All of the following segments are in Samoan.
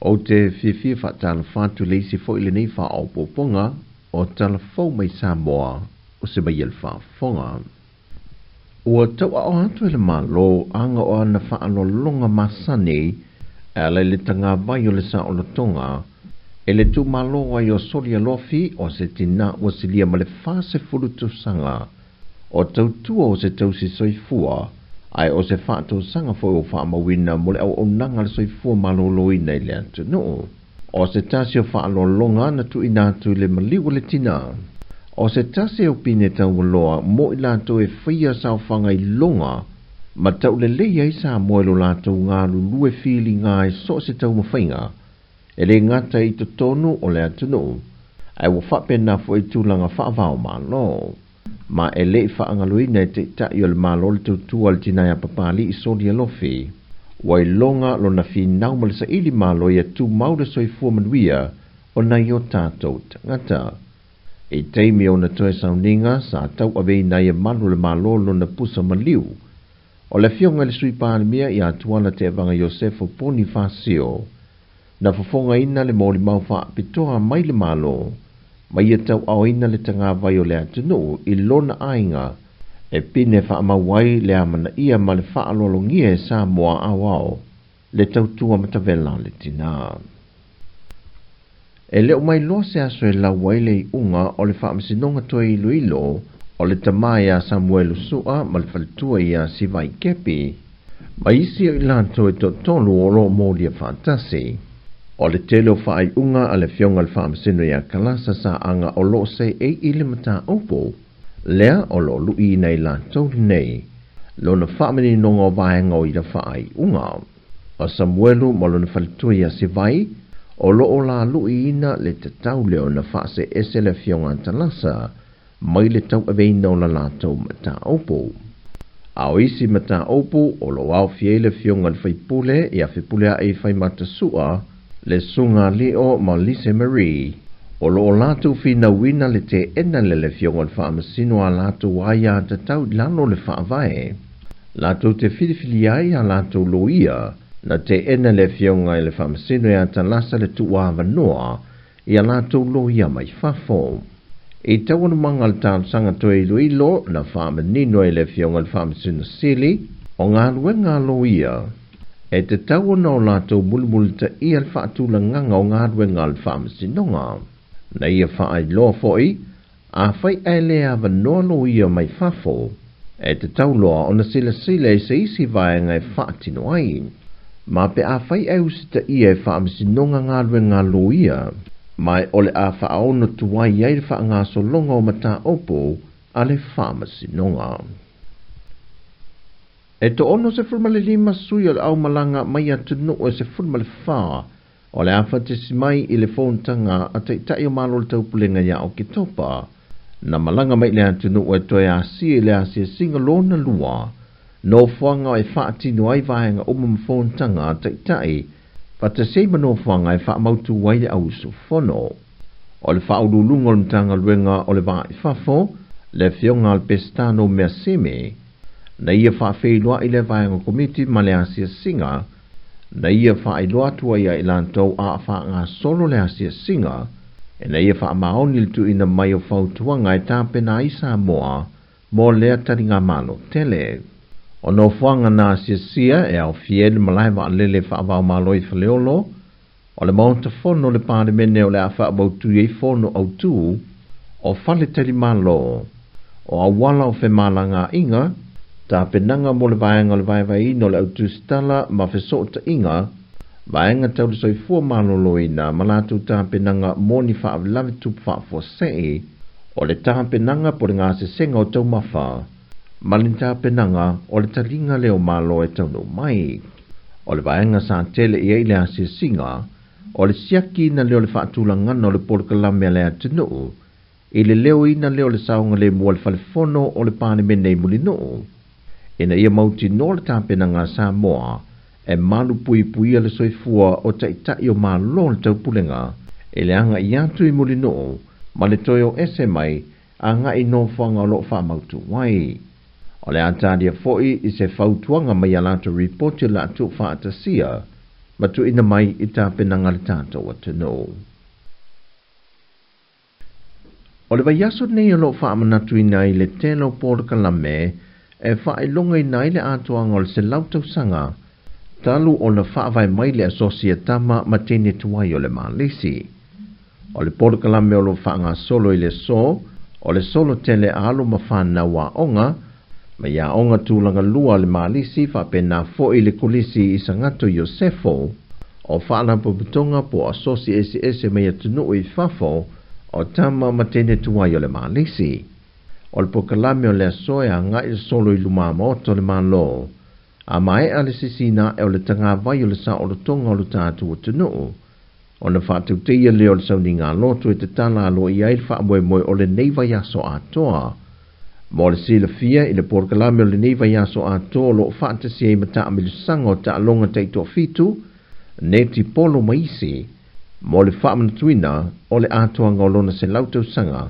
Ou te fiafia faatalofa atu i le isi foi lenei faaopoopoga o Tala Fou mai Samoa o se mai le faafofoga. Ua tauaao atu e le Malo aga o ana faaaloaloga masani e ala i le tagavai o le saolotoga e le tuumalo ai o Solialofi o se tinā ua silia ma le 40 tausaga o tautua o se tausi soifua ae o se faatausaga foi ua faamauina mo le auaunaga a le soifua malōlōina i le atunuu. O se tasi o faaaloaloga na tuuina atu i le maliu o le tinā. O se tasi o pine taualoa mo i latou e faia saofaga iloga ma taulelei ai Samoa i lo latou galulue filiga i so o se taumafaiga e le gata i totonu o le atunuu ae ua faapena foi i tulaga faava-o-Malo. Ma e le i faagaloina e Taitai o le Malo le tautua a le tinā ia Papali'i Solialofi. Ua iloga lona finau ma le saili malo ia tumau le soifua manuia o nai o tatou tagata. I taimi o ona toe sauniga, sa tauaveina ai e malu o le Malo lona pusa maliu. O le afioga i le Sui Palemia ia Tuala Tevaga Iosefo Ponifasio, na fofogaina le molimau faapitoa mai le Malo ma ia tauaoina le tagavai o le atunuu i lona aiga e pine faamau ai le amanaia ma le faaaloalogia e Samoa aoao le tautua matavela a le tinā. E le o mailoa se aso e lau ai le iuga o le faamasinoga toe iloilo o le tama ia Samuelu Su'a ma le faletua ia Sivai Kepi ma isi o i latou e toatolu o lo o molia faatasi. O le tele o faaiuga a le Afioga i le Faamasino ia Kalasa Saaga o lo o seei i le mataupu lea o lo o luiina i latou nei lona faamaninoga o vaega o ia faaiuga. O Samuelu ma lona faletua ia Sivai o lo o laluiina le tatau lea ona faaseese le Afioga a Talasa mai le tauaveina o la latou mataupu. A o isi mataupu o lo o aofia ai le Afioga i le Faipule ia Fepuleai Faimata Su'a, le Susuga Leo ma Lise Marie, o lo o latou finauina le teena lea le Afioga i le Faamasino a latou aiatatau i lalo o le Faavae. Latou te filifilia ai a latou loia, na teena le Afioga i le Faamasino ia Talasa le tuuavanoa i a latou loia mai fafo. I taualumaga o le talosaga toe iloilo na faamanino ai le Afioga i le Faamasino Sili o galuega a loia, e tatau ona o latou mulimulitaia le faatulagaga o galuega a le Faamasinoga. Na ia faailoa foi, afai ae le avanoa loia mai fafo, e tatau loa ona silasila i se isi vaega e faatino ai. Ma pe afai ae usitaia e Faamasinoga galuega a loia, ma o le a faaono tuai ai le faagasologa o mataupu a le Faamasinoga. E 65 sui o le aumalaga mai atunuu e 14 o le a faatasi mai i le fonotaga a Taitai o Malo o le Taupulega ia Oketopa, na malaga mai i le atunuu e toe asia i le asiasiga lona lua nofoaga e faatino ai vaega uma ma fonotaga a Taitai faatasi ai ma nofoaga e faamautu ai le auusufono. O le Faauluuluga o le Matagaluega o le Va i Fafo, le Afioga a Pestano Measeme, na ia faafeiloai le vaega komiti ma le asiasiga, na ia faailoa atu ai ia i latou a faagasolo le asiasiga, ina ia faamaoni le tuuina mai o fautuaga e tapena ai Samoa mo lea taligamalo tele. O nofoaga na asiasia e aofia ai le malae vaalele faava-o-Malo i Faleolo, o le Maota Fono o le Palemene o le a faamautu ai fono autū, o fale talimalo, o auala o femalagaaiga, tapenaga mo le vaega o le vaevaeina o le autusitala ma fesootaiga, vaega tau le soifua malōlōina ma latou tapenaga mo ni faalavelave tupu faafuasei, o le tapenaga po o le gasesega o taumafa, ma le tapenaga o le taliga lea o Malo e taunuu mai. O le vaega sa tele i ai le asiasiga, o le siakiina lea o le faatulagaga o le polokalame a le atunuu, i le leoina lea o le saogalemu a le Fale Fono o le Palemene i Mulinuu, ina ia mautinoa le tapenaga a Samoa e malupuipuia le soifua o Taitai o Malo o le Taupulega i le agai atu i Mulinuu ma le toe o ese mai agai i nofoaga o lo o faamautu ai. O le a talia foi i se fautuaga mai a latou ripoti o le a tuufaatasia ma tuuina mai i tapenaga a le tatou atunuu. O le vaiaso lenei o lo o faamanatuina ai le tele o polokalame e faailogaina ai le atoaga o le 100 tausaga talu ona faavae mai le Asosi a Tama ma Teine Tuai o le Malisi. O le polokalame o lo o faagasolo i le aso, o le solo tele a alo ma fanau aoga mai aoga tulaga lua a le Malisi faapena foi le Kolisi i Sagato Iosefo, o faalapotopotoga po o asosi eseese mai atunuu i fafo o tama ma teine tuai o le Malisi. O le polokalame o le aso e agai le solo i luma maota o le Malo, a maea le sisiina ae o le tagavai o le saolotoga o lo tatou atunuu, ona faatauteia lea o le sauniga loto e tatala aloaia ai le faamoemoe o lenei vaiaso atoa. Mo le silafia i le polokalame o lenei vaiaso atoa o lo o faatasi ai ma taamilosaga o taaloga taitoafitu, netipolo ma isi, mo le faamanatuina o le atoaga o lona 100 tausaga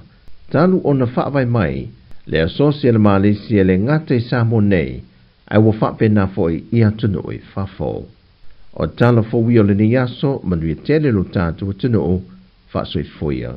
talu ona faavae mai le Asosi a le Malisi e le gata i Samoa nei, ae ua faapena foi i atunuu i fafo. O tala fou ia o lenei aso, manuia tele lo tatou atunuu, faasoifua.